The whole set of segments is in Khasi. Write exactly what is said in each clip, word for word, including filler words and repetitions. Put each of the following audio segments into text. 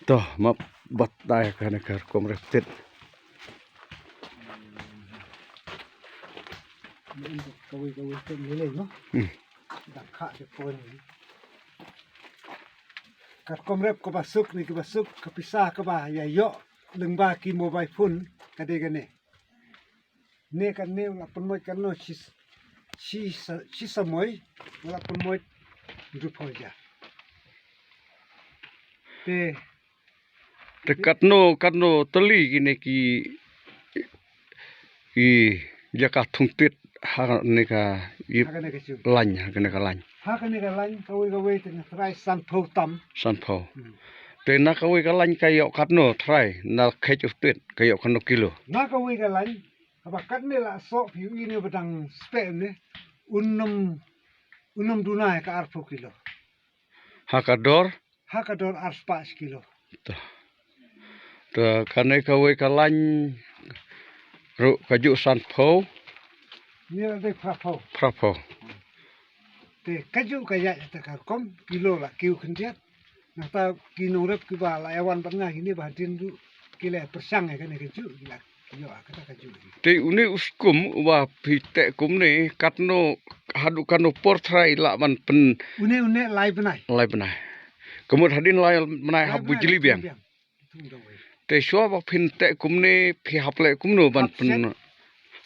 To, map bat dai ka ne ka rukom rep tit. Kawei kawei ka lei lei no. Hmm. Da kha de pon. Ka rukom rep kaba suk ne kaba suk ka pisa kaba ïa ïoh lyngba ki mobile phone ka dei kane. Ne kane u la pynmoi kano shi shi sa- shi samoi u la pynmoi rup hoja. Te Te katno katno tylli kine ki ki jaka thung tit ha ne ka ip ha kane ka shu lain ha kane ka lain. Ha kane ka lain kawei kawei te nga trai sanphew tam. Sanphew. Hmm. Te na kawei ka lain ka ïoh katno trai na khet u tit ka ïoh katno kilo. Na kawei ka lain haba katne la soh phi u ine ba dang speh ne un nym un nym duna ka arphew kilo. Ha ka dor? Ha ka dor arspah shi kilo. Ta. Ta kane kawei ka lain ruh ka juh sanphew. Ni la dei phraphew. Phraphew. Te ka juh ka ïaid ta ka rukom kilo la kiew khyndiat. Nangta ki nongrep kiba la ïa wan bad nga kine ba hadien ruh ki la pyrshang ïa kane ka juh ki la ïoh kata ka juh. Te une u skum uba phi teh kumne katno haduh katno por trai lah ban pyn Une une lai bnai. Lai bnai. Ka mut hadien lai bnai ha Bujli biang. Te shuwa ba phin teh kumne phi hap leh kumno ban pyn.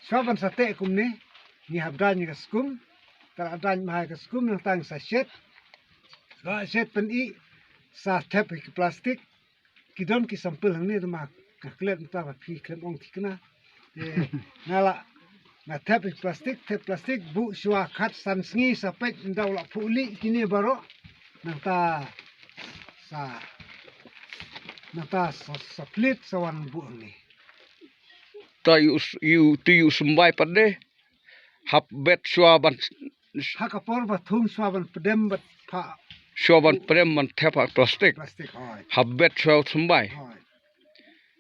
Shuwa ban sa teh kumne ngi hap dain ka skum. Tara dain bha ka skum nangta sa shet. Sa shet pyn i sa thep ki plastik. Ki don ki sampel hangne te ma nga klet mynta ba phi khlem ong thikna. Te nga la nga thep plastik, thep plastik buh shuwa khat san sngi sa peit ynda u la phuh lieh kine baroh. Nangta sa nangta sa, sa plit sa wan buh hangne. Ta ïu s- ïu ti ïu symbai pat de. Hap bet shuwa ban Ha ka por ba thung shuwa ban pdem bad pha shuwa ban pdem ban thep ha plastik. Plastik hoi. Hap bet shuwa symbai. Hoi.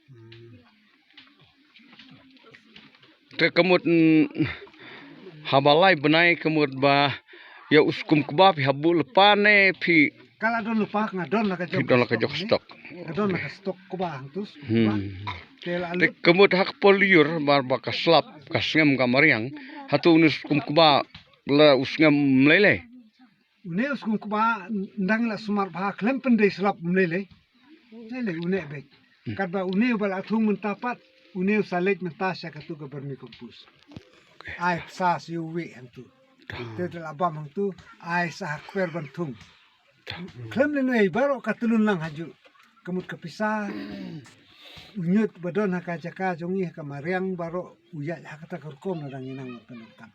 Hmm. Te ka mut mm, haba lai bnai ka mut ba ïa u skum kba phi hap buh lypa ne phi Ka la don lypa nga don la ka jong. Phi don la ka jong stok. Nga don la ka stok kba hangtu. Hmm. Te la Te lut. Ka mut ha ka por lyiur ba ba ka slap ka sngem ka mariang. Hato une u skum kba la u sngem mleilei. Une u skum kba ndang la sumar bha khlem pyndei slap mleilei. Mleilei une beit. Hmm. Katba une ba la thung mynta pat une u sa leit mynta sha katu ka vermicompose. Ai sa shu wi hangtu. Te te la bam hangtu ai sa ha kper ban thung. Khlem lyngngai baroh ka tylun lang ha juh. Ka mut ka pisa u ñiut ba don ha ka jaka jong ngi ha ka mariang baroh u ïaid ha kata ka rukom na dang ngi nang pyndonkam.